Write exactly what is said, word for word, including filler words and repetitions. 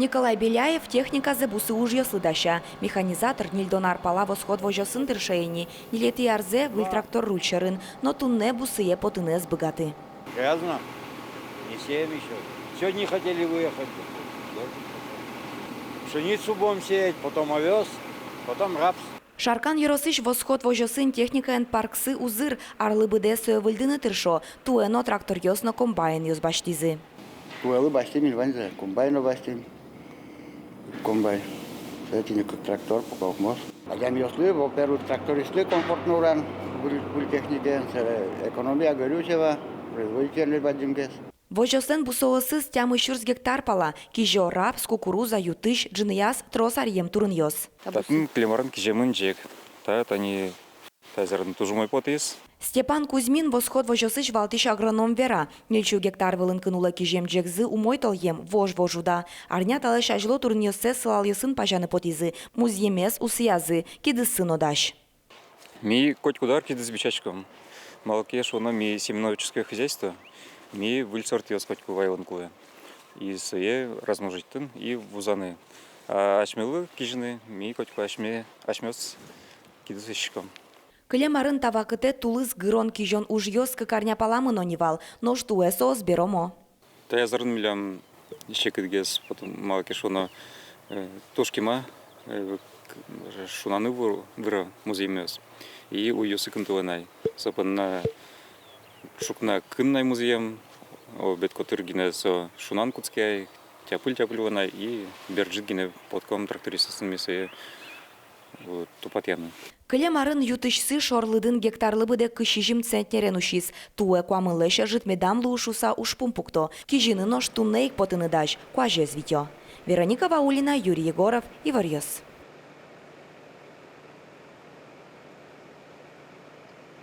Николай Беляев техниказэ бусы ужъёслы дася. Механизатор ньыльдон ар пала «Восход» возёсын тырше ини, ньылетӥ арзэ выль трактор руль сьӧрын, но туннэ бусые потыны ӧз быгаты. Грязно. Не сеем ещё. Сегодня не хотели выехать. Пшеницу будем сеять, потом овёс, потом рапс. Шаркан ёросысь «Восход» возёсын техникаен парксы узыр, арлы быдэ сое выльдыны тыршо, туэ но тракторъёс но комбайнъёс басьтӥзы. Туэлы басьтӥм ини ваньзэ, комбайн но басьтӥм. Комбайн. Сое тӥни кык трактор, пока укмыс. Адямиослы, во-первых, трактористлы комфортно улон, выль, выль техникаен, сэре экономия горючего, производительность бадӟымгес. Возёслэн бусыосыз тямыс сюрс гектар пала, кизё рапс, кукуруза, ю-тысь, ӝыныяз трос аръем турынъёс. Татын кылем арын киземын ӟег, та тани тазьы арын туж умой потӥз. Степан Кузьмин «Восход» возёсысь валтӥсь агроном вера, ньыльсю гектар вылын кын улэ кизем ӟегзы умой толъем, вож-вож уда. Арня талэсь азьло турынъёссэ сылалъёсын пазяны потӥзы, музъемез усыязы, кидыссы но дась. Ми котькуд ар кидыс бичаськом. Малы ке шуоно, ми семеноводческое хозяйство, ми выль сортъёс котьку вайылыны кулэ. И сое размножитьтыны и вузаны. А асьмелы кизьыны ми котьку асьме, асьмеос кидыс сиськом. Кылем арын та вакытэ тулыс гырон-кизён ужъёс кык арня пала мыно ни вал, нош туэ соос беромо. Таяз арын милям секытгес, потом, малы ке шуоно, э, туж кема, э, к-, шунаны ву-, выро музъемъёс. И уйёсы кынтылэ на ай. Со понна ӵукна кын на ай музъем, о, бет котыр гинэ со шунан кутске ай, тяпыль-тяпыль вань на ай, и бер ӝыт гинэ потком трактористъёсын ми сое, э, тупатъяны. Кылем арын ю-тысьсы шорлыдын гектарлы быдэ кызь сизьым центнерен усиз, туэ куамынлэсь ӧжыт медам луы шуыса ужпум пукто. Кизьыны нош туннэ ик потыны дась, куазез витё. Вероника Ваулина, Юрий Егоров, «Иворъёс».